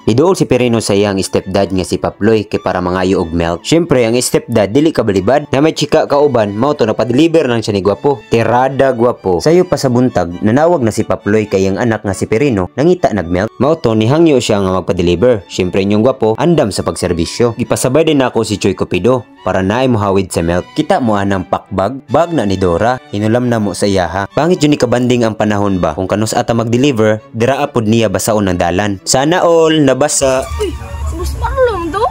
Iduol si Perino sa iyang stepdad nga si Paploy kay para mangayo og milk. Syempre ang stepdad dili ka balibad na may chika kauban, mao to nagpa-deliver lang siya ni Gwapo. Tirada Gwapo. Sayo pa sa buntag, nanawag na si Paploy kay iyang anak nga si Perino nangita nag milk. Mao to nihangyo siya nga magpa-deliver. Syempre inyong Gwapo andam sa pagserbisyo. Gipasabay din nako si Choy Cupido para naay mohawid sa milk. Kita mo anang pakbag, bag na ni Dora. Hinulam na mo sa iyaha. Pangit yun ni kabanding ang panahon ba? Kung kanus ata mag-deliver, dira apod niya basaon ang dalan. Sana all nabasa. Uy, si Boss Marlon do?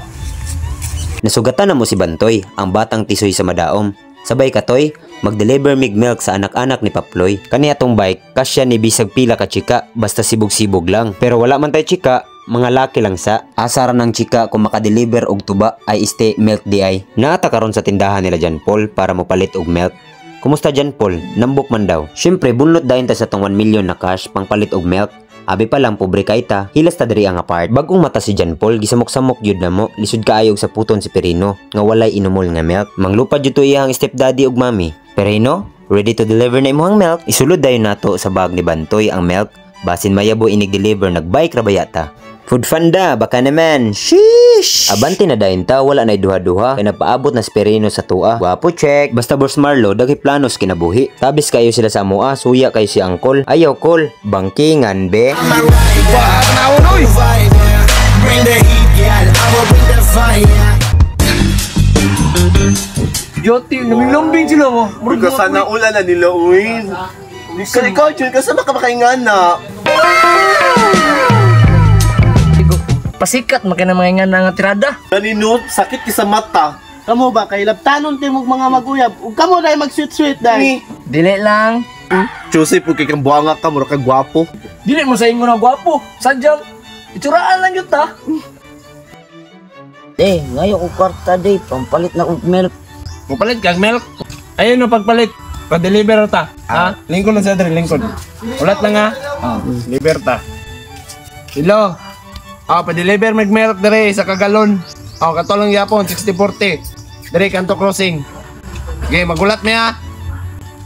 Nasugatan na mo si Bantoy, ang batang tisoy sa madaom. Sabay katoy, mag-deliver mig milk sa anak-anak ni Paploy. Kani atong bike, kasya ni bisag pila ka chika, basta sibog-sibog lang. Pero wala man tay chika, mga laki lang sa. Asara ng chika kung makadeliver og tuba ay este milk di ay. Naata karon sa tindahan nila John Paul para mopalit og milk. Kumusta John Paul? Nambok man daw. Syempre bunlot dayon ta sa tong 1 million na cash pangpalit og milk. Abi pa lang pobre kay ta, hilas ta diri ang apart. Bagong mata si John Paul, gisamok-samok gyud namo, lisod kaayo og saputon si Perino nga walay inumol nga milk. Manglupad jud to iyang stepdaddy ug mami. Perino, ready to deliver na imong milk? Isulod dayon nato sa bag ni Bantoy ang milk. Basin mayabo inig deliver, nagbike ra ba yata? Food fanda, baka naman. Sheesh! Abante na dayon ta, wala na duha-duha. Kay napaabot na si Perino sa tua. Gwapo check. Basta Boss Marlo, daghi planos kinabuhi. Tabis kayo sila sa amoa, suya kayo si angkol. Ayaw kol, bangkingan be. Bring the heat, yeah, I will bring the fire. Yote, namilambing sila mo. Uy, kasana ulan na nila, uy. Ikaw, Chun, kasama ka makaingan na. Pasikat, makina mga nga nga tirada. Ganino, sakit ki sa mata. Kamo ba kay labtanon timog mga maguyab? Ug kamo dai mag-sweet-sweet dai. Dili lang. Chusay, pag kang buwanga ka, mura kang gwapo. Dili mo sa ingon na gwapo. Sadyang, itsuraan lang yun ta. Eh, ngayon ko kwarta day, pampalit na kong milk. Mupalit kag milk. Ayun no pagpalit. Pa-deliver ta. Ha? Lingkod lang sa dre, lingkod. Ulat lang ha. Deliver ta. Hello. Pa-deliver mag milk dre sa kagalon. Katolong yapon 6040. Dre kanto crossing. Okay, magulat mi ha.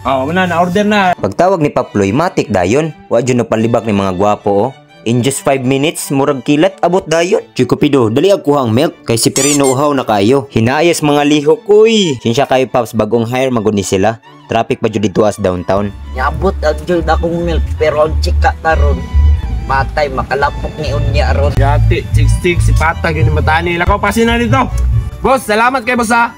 Wala na order na. Pagtawag ni Paploy, matik dayon. Wa jud no palibak ni mga gwapo oh. In just 5 minutes, murag kilat, abot dayon. Chikupido, dali ag kuha ang milk. Kay si Perino uhaw na kayo. Hinayas mga lihok, uy. Sinsya kayo, Paps, bagong hire, magud ni sila. Traffic pa jud dito as downtown. Niabot ang jud akong milk, pero ang chika karon matay makalapok ni unya ron. Yati, chik si Patag yun yung matani. Lakaw, pasin na dito. Boss, salamat kay boss ha.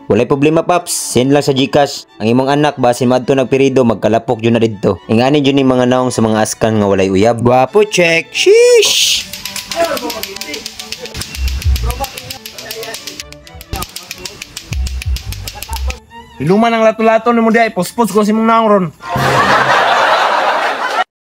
Walay problema, Paps. Send lang sa GCash. Ang imong anak basin madto nagpirido magkalapok jud na didto. Ingani jud ni mga naong sa mga askan nga walay uyab. Gwapo check. Sheesh. Iluman ang lato-lato ni mo di ay puspos ko si mong naong ron.